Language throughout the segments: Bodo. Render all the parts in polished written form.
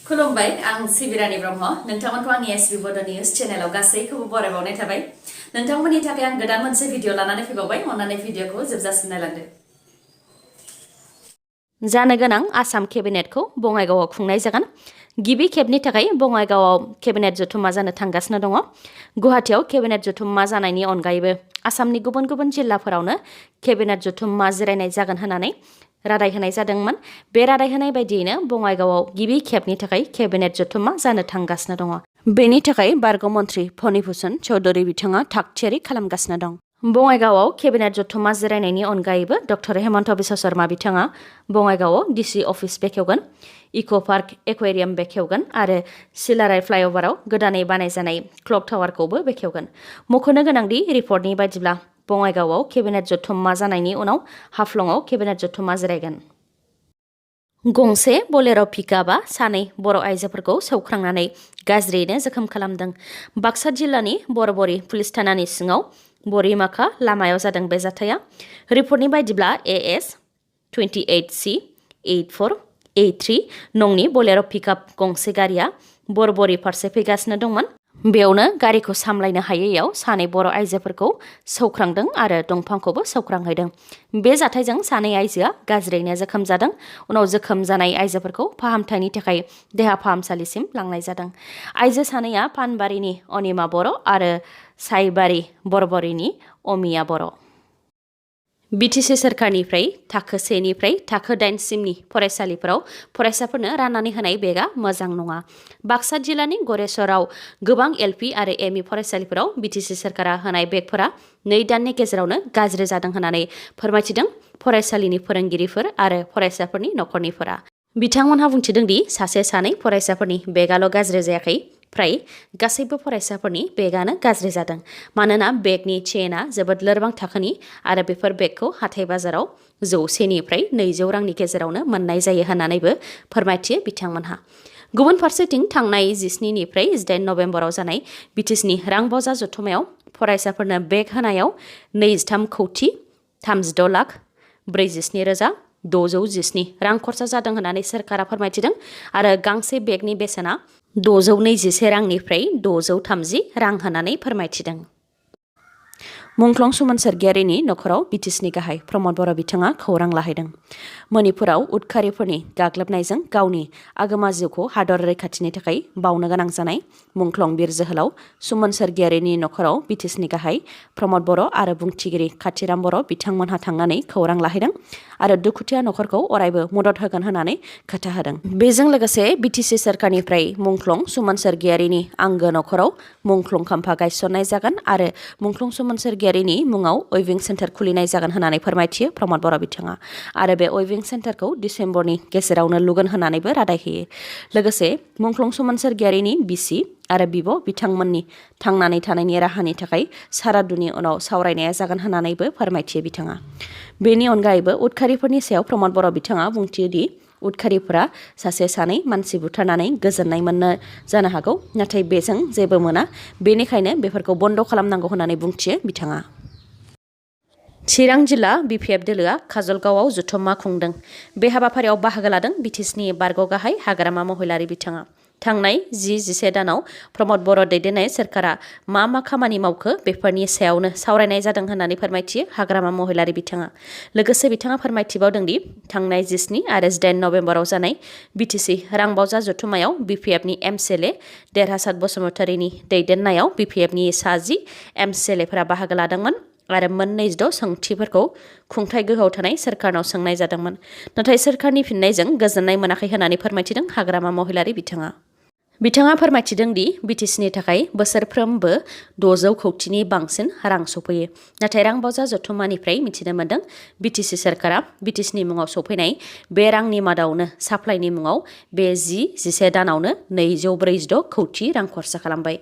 खुलुमबाय आं सिबिरानि ब्रह्म नोंथांमोनखौ आंनि sbbodonews चेनेलाव गासैखौबो बरायबावनाय थाबाय नोंथांमोननि थाखाय आं गोदान मोनसे भिडिअ लानानै फैबावबाय अन्नानै भिडिअखौ जोबजासिम नायलांदो जानो गोनां आसाम केबिनेटखौ बङाइगावआव खुंनाय जागोन गिबि खेबनि थाखाय बङाइगावआव केबिनेट जथुम्मा जानो थांगासिनो दङ गुवाहाटीआव केबिनेट जथुम्मा जानायनि अनगायैबो आसामनि गुबुन गुबुन जिल्लाफोरावनो केबिनेट जथुम्मा जिरायनाय जागोन होननानै रादाय होनाय जादोंमोन बे रादाय होनाय बायदियैनो बङाइगावआव गिबि खेबनि थाखाय केबिनेट जथुम्मा जानो थांगासिनो दङ बेनि थाखाय बारग' मन्थ्रि फणिभूषण चौधुरी बिथाङा थागथियारि खालामगासिनो दं बङाइगावआव केबिनेट जथुम्मा जिरायनायनि अनगायैबो डक्टर हेमन्त बिश्व शर्मा बिथाङा बङाइगावआव डिसि अफिस बेखेवगोन इक' पार्क एक्वेरियाम बेखेवगोन आरो सिलाराय फ्लाइअभाराव गोदानै बानायजानाय क्लक टावारखौबो बेखेवगोन मख'नो गोनांदि रिपर्टनि बायदिब्ला बङाइगावआव केबिनेट जथुम्मा जानायनि उनाव हाफ्लंआव केबिनेट जथुम्मा जिरायगोन गंसे बलेर' पिकआपआ सानै बर' आइजोफोरखौ सौख्रांनानै गाज्रियैनो जोखोम खालामदों बाक्सा जिल्लानि बरबरि पुलिस थानानि सिङाव बरिमाखा लामायाव जादों बे जाथाया रिपर्टनि बायदिब्ला AS 28C 8483 नंनि बलेर' पिकआप गंसे गारिया बरबरि फारसे फैगासिनो दंमोन बेयावनो गारिखौ सामलायनो हायैयाव सानै बर' आइजोफोरखौ सौख्रांदों आरो दंफांखौबो सौख्रांहैदों बे जाथायजों सानै आइजोआ गाज्रियैनो जोखोम जादों उनाव जोखोम जानाय आइजोफोरखौ फाहामथायनि थाखाय देहा फाहामसालिसिम लांनाय जादों आइजो सानैया पानबारिनि अनिमा बर' आरो साइबारि बरबरिनि अमिया बर' BTC सोरखारनिफ्राय थाखो 1 निफ्राय थाखो 8 सिमनि फरायसालिफोराव फरायसाफोरनो राननानै होनाय बेगआ मोजां नङा बाक्सा जिल्लानि गरेस्वराव गोबां LP आरो ME फरायसालिफोराव BTC सोरखारा होनाय बेगफोरा 2 दाननि गेजेरावनो गाज्रि जादों होननानै फोरमायथिदों फरायसालिनि फोरोंगिरिफोर आरो फरायसाफोरनि नखरनिफोरा बिथांमोनहा बुंथिदों दि सासे सानै फरायसाफोरनि बेगआल' गाज्रि जायाखै फ्राय गासैबो फरायसाफोरनि बेगआनो गाज्रि जादों मानोना बेगनि चेनआ जोबोद लोरबां थाखोनि आरो बेफोर बेगखौ हाथाय बाजाराव 100 निफ्राय 200 रांनि गेजेरावनो मोननाय जायो होननानैबो फोरमायथियो बिथांमोनहा गुबुन फारसेथिं थांनाय 17 निफ्राय 18 नभेम्बराव जानाय BTCनि रां बावजा जथुम्मायाव फरायसाफोरनो बेग होनायाव 23 कौटि 36 लाख 47,617 रां खरसा जादों होननानै सोरखारा फोरमायथिदों आरो गांसे बेगनि बेसेना 621 रांनिफ्राय 630 रां होननानै फोरमायथिदों मुंख्लं सुमन सोरगियारिनि नखराव BTCनि गाहाय प्रमद बर' बिथाङा खौरां लाहैदों मणिपुराव उदखारिफोरनि गाग्लोबनायजों गावनि आगोमा जिउखौ हादर रैखाथिनि थाखाय बावनो गोनां जानाय मुंख्लं बिर जोहोलाव सुमन सोरगियारिनि नखराव BTCनि गाहाय प्रमद बर' आरो बुंथिगिरि खाथिराम बर' बिथांमोनहा थांनानै खौरां लाहैदों आरो दुखुथिया नखरखौ अरायबो मदद होगोन होननानै खोथा होदों बेजों लोगोसे BTC सोरखारनिफ्राय मुंख्लं सुमन सोरगियारिनि आंगो नखराव मुंख्लं खाम्फा गायसननाय जागोन आरो मुंख्लं सुमन सोरगियारिनि मुङाव वेभिं सेन्टार खुलिनाय जागोन होननानै फोरमायथियो प्रमद बर' बिथाङा आरो बे वेभिं सेन्टारखौ डिसेम्बरनि गेजेरावनो लुगोन होननानैबो रादाय होयो लोगोसे मुंख्लं सुमन सोरगियारिनि बिसि आरो बिब' बिथांमोननि थांनानै थानायनि राहानि थाखाय सारादुनि उनाव सावरायनाया जागोन होननानैबो फोरमायथियो बिथाङा बेनि अनगायैबो उदखारिफोरनि सायाव प्रमद बर' बिथाङा बुंथियो दि उदखारिफोरा सासे सानै मानसि बुथारनानै गोजोननाय मोननो जानो हागौ नाथाय बेजों जेबो मोना बेनिखायनो बेफोरखौ बन्द खालामनांगौ होननानै बुंथियो बिथाङा चिरां जिल्ला UPPL दोलोआ काजलगावआव जथुम्मा खुंदों बे हाबाफारियाव बाहागो लादों BTCनि बारग' गाहाय हाग्रामा महिलारि बिथाङा थांनाय 10-11 दानाव प्रमद बर' दैदेननाय सोरखारा मा खामानि मावखो बेफोरनि सायावनो सावरायनाय जादों होननानै फोरमायथियो हाग्रामा महिलारि बिथाङा लोगोसे बिथाङा फोरमायथिबावदों दि थांनाय 17 आरो 18 नभेम्बराव जानाय BTC रां बावजा जथुम्मायाव BPFनि MCLA देरहासात बसुमतारीनि दैदेननायाव BPFनि सा 10 MCLAफोरा बाहागो लादोंमोन आरो 26 सोंथिफोरखौ खुंथाय गोहोआव थानाय सोरखारनाव सोंनाय जादोंमोन नाथाय सोरखारनि फिननायजों गोजोननाय मोनाखै होननानै फोरमायथिदों हाग्रामा महिलारि बिथाङा फोरमायथिदों दि BTCनि थाखाय बोसोरफ्रोमबो 600 कौटिनि बांसिन रां सफैयो नाथाय रां बावजा जथुम्मानिफ्राय मिथिनो मोन्दों BTC सोरखारा BTCनि मुङाव सफैनाय बे रांनि मादावनो साप्लाइनि मुङाव बे 10-11 दानावनो 246 कौटि रां खरसा खालामबाय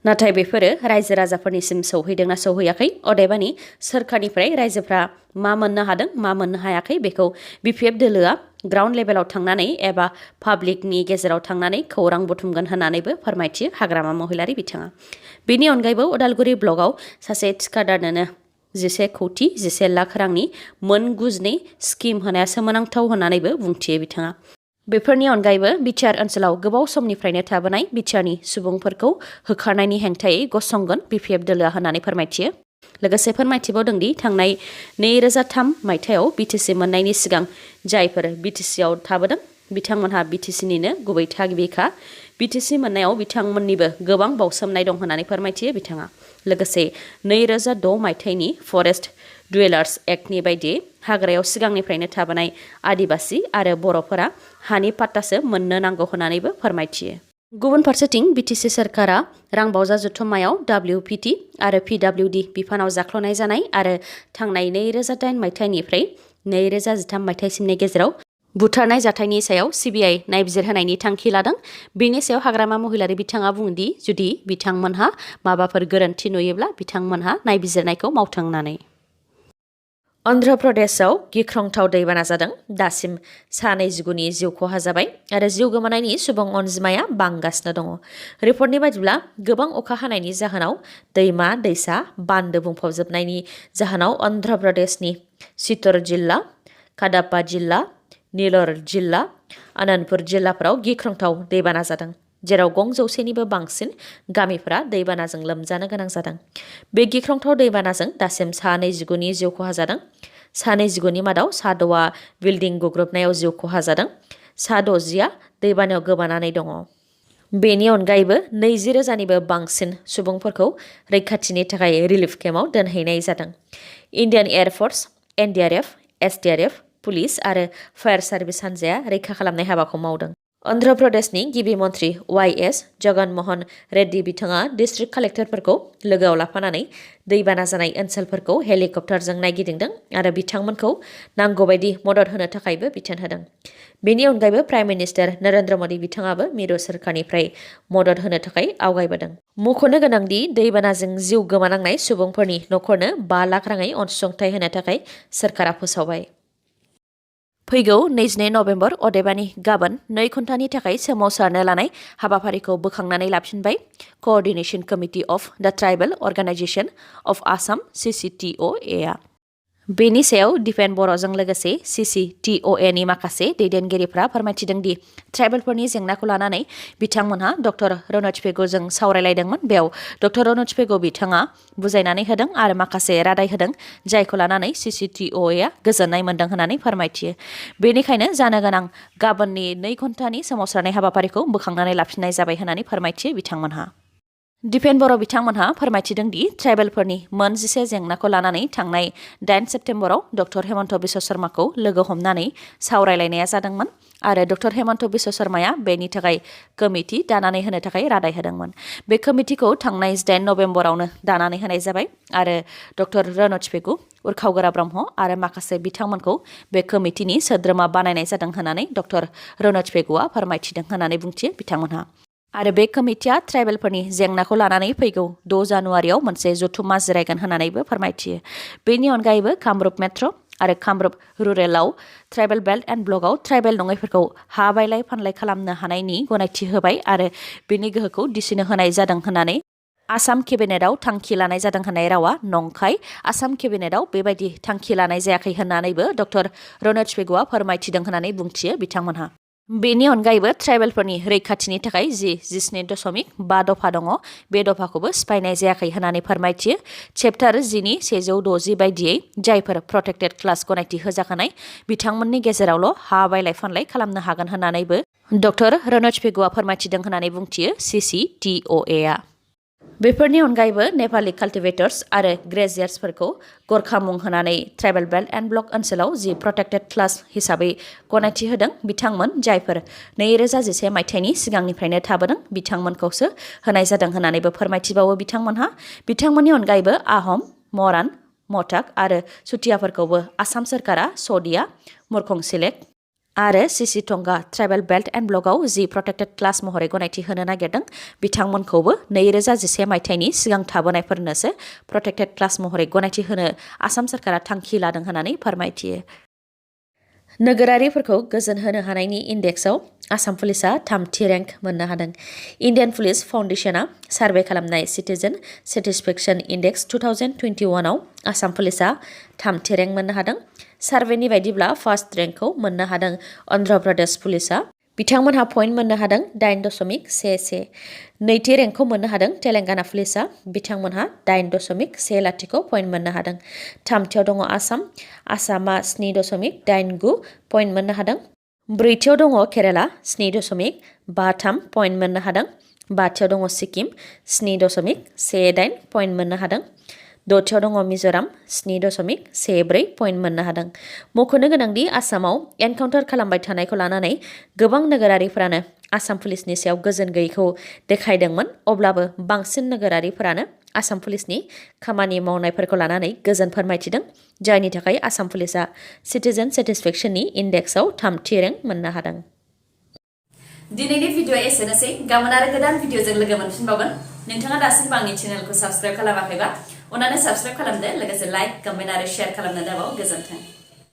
नाथाय बेफोरो रायजो राजाफोरनिसिम सौहैदोंना सौहैयाखै अदेबानि सोरखारनिफ्राय रायजोफ्रा मा मोननो हादों मा मोननो हायाखै बेखौ UPPL दोलोआ ग्राउन्ड लेभेलाव थांनानै एबा पाब्लिकनि गेजेराव थांनानै खौरां बुथुमगोन होननानैबो फोरमायथियो हाग्रामा महिलारि बिथाङा बेनि अनगायैबो उदालगुरि ब्लकआव सासे थिखादारनोनो 11 कौटि 11 लाख रांनि मोन गुजिनै स्किम होनाया सोमोनांथाव होननानैबो बुंथियो बिथाङा बेफोरनि अनगायैबो बिटिआर ओनसोलाव गोबाव समनिफ्रायनो थाबोनाय बिटिआरनि सुबुंफोरखौ होखारनायनि हेंथायै गसंगोन UPPL दोलोआ होननानै फोरमायथियो। लोगोसे फोरमायथिबावदों दि थांनाय 2003 मायथाइयाव BTC मोननायनि सिगां जायफोर BTCआव थाबोदों बिथांमोनहा BTCनिनो गुबै थागिबिखा। BTC मोननायाव बिथांमोननिबो गोबां बावसोमनाय दं होननानै फोरमायथियो बिथाङा। लोगोसे 2006 मायथाइनि फरेस्ट डुवेलार्स एक्टनि बायदियै हाग्रायाव सिगांनिफ्रायनो थाबोनाय आदिबासि आरो बर'फोरा हानि पाट्टासो मोननो नांगौ होननानैबो फोरमायथियो। गुबुन फारसेथिं BTC सोरखारा रांबावजा जथुम्मायाव WPT आरो PWD बिफानाव जाख्ल'नाय जानाय आरो थांनाय 2008 मायथाइनिफ्राय 2013 मायथाइसिमनि गेजेराव बुथारनाय जाथायनि सायाव CBI नायबिजिरहोनायनि थांखि लादों। बेनि सायाव हाग्रामा महिलारि बिथाङा बुंदि जुदि बिथांमोनहा माबाफोर गोरोन्थि नुयोब्ला बिथांमोनहा नायबिजिरनायखौ मावथों होननानै। अन्ध्र प्रदेशआव गिख्रंथाव दैबाना जादों। दासिम 29 जिउ खहा जाबाय आरो जिउ गोमानायनि सुबुं अनजिमाया बांगासिनो दङ। रिपर्टनि बायदिब्ला गोबां अखा हानायनि जाहोनाव दैमा दैसा बान्दो बुंफबजोबनायनि जाहोनाव अन्ध्र प्रदेशनि चित्तर जिल्ला, काडापा जिल्ला, नीलर जिल्ला, अनन्तपुर जिल्लाफोराव गिख्रंथाव दैबाना जादों, जेराव 200निबो बांसिन गामिफोरा दैबानाजों लोमजानो गोनां जादों। बे गिख्रंथाव दैबानाजों दासिम 29 जिउ खहा जादों। 29नि मादाव 6आ बिल्डिं गुग्रुबनायाव जिउ खहा जादों। 60 दैबानायाव गोमानानै दङ। बेनि अनगायैबो 20,000निबो बांसिन सुबुंफोरखौ रैखाथिनि थाखाय रिलिफ केम्पआव दोनहैनाय जादों। इन्डियान एयार फर्स, NDRF, SDRF, पुलिस आरो फायार सार्भिस हान्जाया रैखा खालामनाय हाबाखौ मावदों। अन्ध्र प्रदेशनि गिबि मन्थ्रि YS जगन मोहन रेड्डी बिथाङा डिस्ट्रिक्ट कालेक्टरफोरखौ लोगोआव लाफानानै दैबाना जानाय ओनसोलफोरखौ हेलिकप्टारजों नायगिदिंदों आरो बिथांमोनखौ नांगौबायदि मदद होनो थाखायबो बिथोन होदों। बेनि अनगायैबो प्राइम मिनिस्टार नरेन्द्र मोदी बिथाङाबो मिरु सोरखारनिफ्राय मदद होनो थाखाय आवगायबोदों। मख'नो गोनांदि दैबानाजों जिउ गोमानांनाय सुबुंफोरनि न'खरनो 5 लाख राङै अनसुंथाइ होनो थाखाय सोरखारा फोसावबाय। फैगौ 22 नभेम्बर अदेबानि गाबोन 2 घन्टानि थाखाय सोमावसारनो लानाय हाबाफारिखौ बोखांनानै लाफिनबाय क'अर्डिनेशन कमिटि अफ द tribal organisation of Assam CCTOA। बेनि सायाव दिपेन बर'जों लोगोसे CCTOAनि माखासे दैदेनगिरिफ्रा फोरमायथिदों दि ट्राइबेलफोरनि जेंनाखौ लानानै बिथांमोनहा डक्टर रनज पेगुजों सावरायलायदोंमोन। बेयाव डक्टर रनज पेगु बिथाङा बुजायनानै होदों आरो माखासे रादाय होदों, जायखौ लानानै CCTOAआ गोजोननाय मोन्दों होननानै फोरमायथियो। बेनिखायनो जानो गोनां गाबोननि 2 घन्टानि सोमावसारनाय हाबाफारिखौ बोखांनानै लाफिननाय जाबाय होननानै फोरमायथियो बिथांमोनहा। दिपेन बर' बिथांमोनहा फोरमायथिदों दि ट्राइबेलफोरनि मोन 11 जेंनाखौ लानानै थांनाय 8 सेप्तेम्बराव डक्टर हेमन्त बिश्व शर्माखौ लोगो हमनानै सावरायलायनाया जादोंमोन आरो डक्टर हेमन्त बिश्व शर्माया बेनि थाखाय कमिटि दानानै होनो थाखाय रादाय होदोंमोन। बे कमिटिखौ थांनाय 8 नभेम्बरावनो दानानै होनाय जाबाय आरो डक्टर रनज पेगु, उर्खावगोरा ब्रह्म आरो माखासे बिथांमोनखौ बे कमिटिनि सोद्रोमा बानायनाय जादों होननानै डक्टर रनज पेगुआ फोरमायथिदों होननानै बुंथियो बिथांमोनहा। आरो बे कमिटिया ट्राइबेलफोरनि जेंनाखौ लानानै फैगौ 6 जानुवारियाव मोनसे जथुम्मा जिरायगोन होननानैबो फोरमायथियो। बेनि अनगायैबो कामरुप मेट्र' आरो कामरुप रुरेलाव ट्राइबेल बेल्ट एन्ड ब्लकआव ट्राइबेल नङैफोरखौ हा बायलाय फानलाय खालामनो हानायनि गनायथि होबाय आरो बेनि गोहोखौ दिसिनो होनाय जादों होननानै आसाम केबिनेटआव थांखि लानाय जादों होननाय रावा नंखाय। आसाम केबिनेटआव बेबायदि थांखि लानाय जायाखै होननानैबो डक्टर रनज पेगुआ फोरमायथिदों होननानै बुंथियो बिथांमोनहा। बेनि अनगायैबो ट्राइबेलफोरनि रैखाथिनि थाखाय 17.5 दफा दङ, बे दफाखौबो सिफायनाय जायाखै होननानै फोरमायथियो। चेप्टार 10नि 160 बायदियै जायफोर प्रटेक्टेड क्लास गनायथि होजाखानाय बिथांमोननि गेजेरावल' हा बायलाय फानलाय खालामनो हागोन होननानैबो डक्टर रनज पेगुआ फोरमायथिदों होननानै बुंथियो CCTOAआ। बेफोरनि अनगायैबो नेपालि काल्टिभेटर्स आरो ग्रेजियार्सफोरखौ गरखा मुं होनानै ट्राइबेल बेल्ट एन्ड ब्लक ओनसोलाव जि प्रटेक्टेड क्लास हिसाबै गनायथि होदों बिथांमोन जायफोर 2011 मायथाइनि सिगांनिफ्रायनो थाबोदों बिथांमोनखौसो होनाय जादों होननानैबो फोरमायथिबावो बिथांमोनहा। बिथांमोननि अनगायैबो आहम, मरान, मटाक आरो सुथियाफोरखौबो आसाम सोरखारा सदिया, मुरखं सेलेक्ट आरो सिसि टंगा ट्राइबेल बेल्ट एन्ड ब्लकआव जि प्रटेक्टेड क्लास महरै गनायथि होनो नागिरदों बिथांमोनखौबो 2011 मायथाइनि सिगां थाबोनायफोरनोसो प्रटेक्टेड क्लास महरै गनायथि होनो आसाम सोरखारा थांखि लादों होननानै फोरमायथियो। नोगोरारिफोरखौ गोजोन होनो हानायनि इन्डेक्सआव आसाम पुलिसआ 3थि रेंक मोननो हादों। इन्डियान पुलिस फाउन्डेसनआ सार्भे खालामनाय सिटिजेन सेटिसफेक्सन इन्डेक्स 2021आव आसाम पुलिसआ 3थि रेंक मोननो हादों। सार्भेनि बायदिब्ला फार्स्ट रेंकखौ मोननो हादों अन्ध्र प्रदेश पुलिसआ। बिथांमोनहा पइन्ट मोननो हादों 8.11 नैथि रेंकखौ मोननो हादों तेलेंगाना पुलिसा बिथांमोनहा 8.10 पइन्ट मोननो हादों थामथियाव दङ आसामा 7.89 पइन्ट मोननो हादों ब्रैथियाव दङ केराला 7.53 पइन्ट मोननो हादों बाथियाव दङ सिक्किम 7.18 पइन्ट मोननो हादों दथियाव दङ मिज'राम 7.14 पइन्ट मोननो हादों मख'नो गोनांदि आसामाव एनकाउन्टार खालामबाय थानायखौ लानानै गोबां नोगोरारिफोरानो आसाम पुलिसनि सायाव गोजोन गैयैखौ देखायदोंमोन अब्लाबो बांसिन नोगोरारिफोरानो आसाम पुलिसनि खामानि मावनायफोरखौ लानानै गोजोन फोरमायथिदों जायनि थाखाय आसाम पुलिसा सिटिजेन सेटिसफेक्शननि इन्डेक्सआव 3थि रेंक मोननो हादों दिनैनि भिडिअ एसेनोसै गाबोन आरो गोदान भिडिअजों लोगो मोनफिनबावगोन नोंथाङा दासिमबो आंनि चेनेलखौ साबस्क्राइब खालामाखैबा अन्नानै साबस्क्राइब खालामदो लोगोसे लाइक कमेन्ट आरो शेयार खालामनो दाबाव गोजोन्थों